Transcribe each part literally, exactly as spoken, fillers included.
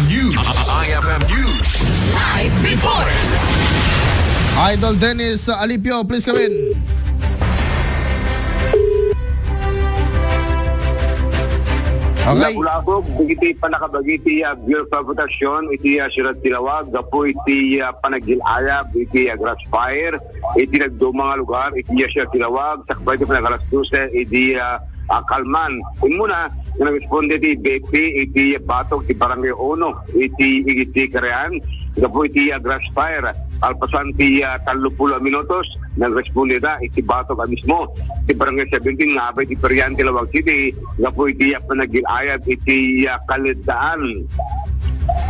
News. I F M News. Live report. Idol Dennis Alipio, please come in. Okay. Nabulabog iti panakabagiti, ah, Bureau of Fire Protection iti, ah, siyudad ti Laoag, gapu iti, ah, panagil-ayab iti, ah, grass fire iti nagduma nga lugar iti, ah, siyudad ti Laoag, sakbay ti panagalas dose iti, ah, ah, kalman. Immuna, nga nagresponde ti B F P iti batok ti Barangay Uno iti, iti Carian, gapu iti, ah, grass fire. Kalpasan ti, ah, tallo pulo a minutos, nagresponde da iti batok a mismo ti Barangay Seventeen nga abay ti Parian ti Laoag City, gapu iti, ah, panagil-ayab iti, ah, kaleddaan.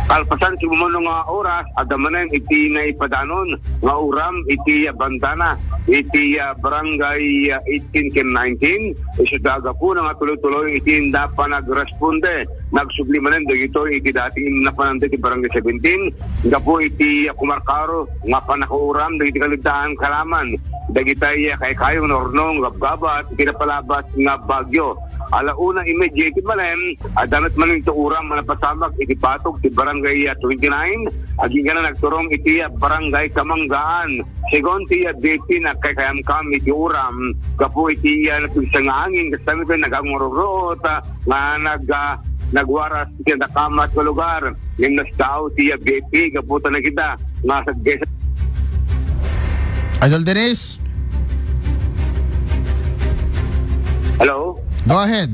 Kalpasan ti umano nga oras, adda manen iti naipadanon nga uram iti, ah, bandana iti, ah, Barangay, ah, eighteen ken nineteen. Isu da gapuna nga tuloy-tuloy iti inda panagresponde. Nagsubli manen dagitoy iti dating napananda ti Barangay Seventeen, gapu iti, ah, kumarkaro nga pannakauram dagiti kaleddaan kalaman dagitay, ah, kaykayo nga nurnong gabgabat iti napalabas nga bagyo. Ala una immediate manen, adda met manen ti uram a napasamak iti batok ti Barangay, ah, twenty-nine, agingga nagturong iti, ah, Barangay Kamanggaan. Segun ti, ah, B F P, nagkaykayamkam iti uram gapu iti, ah, napigsa nga angin, kasta met nagangurugruot, ah, nga nag-, ah, nagwaras iti nakamat nga lugar. Ngem nasdaaw ti, ah, B F P gapu ta nakita nga sadgay sa Idol Dennis? Hello? Go ahead.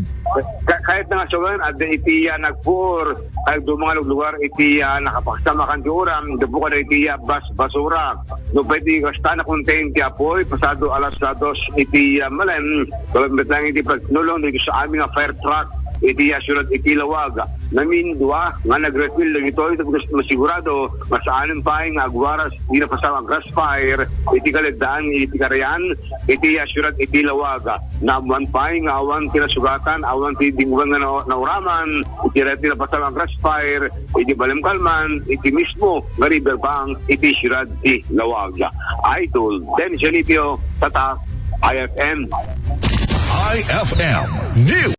Ka-, kayat na nga sawen, adda iti, ah, nagpuor, kayat dumang lugar iti, ah, nakapagsamakan ti uram, gapu kada iti, ah, bas-, basura. No, pwede kasta na contain ti apoy, pasado alas dos iti, ah, manen, balagmet lang iti pagtulong dito sa aming, ah, fire truck, iti, ah, siyudad iti Laoag. Namindua nga nagrefill dagitoy, tapos masigurado, masaanen pay nga agwaras, di napasama grass fire, iti kaleddaan, iti Carian, iti, ah, siyudad iti Laoag. Naammoan pay nga awan ti nasugatan, awan ti dingwen nga na-, nauraman, iti daytoy napasama grass fire, iti Balem Kalman, iti mismo nga riverbank, iti siyudad ti Laoag. Idol Dennis Alipio, Tatak, I F M. I F M News.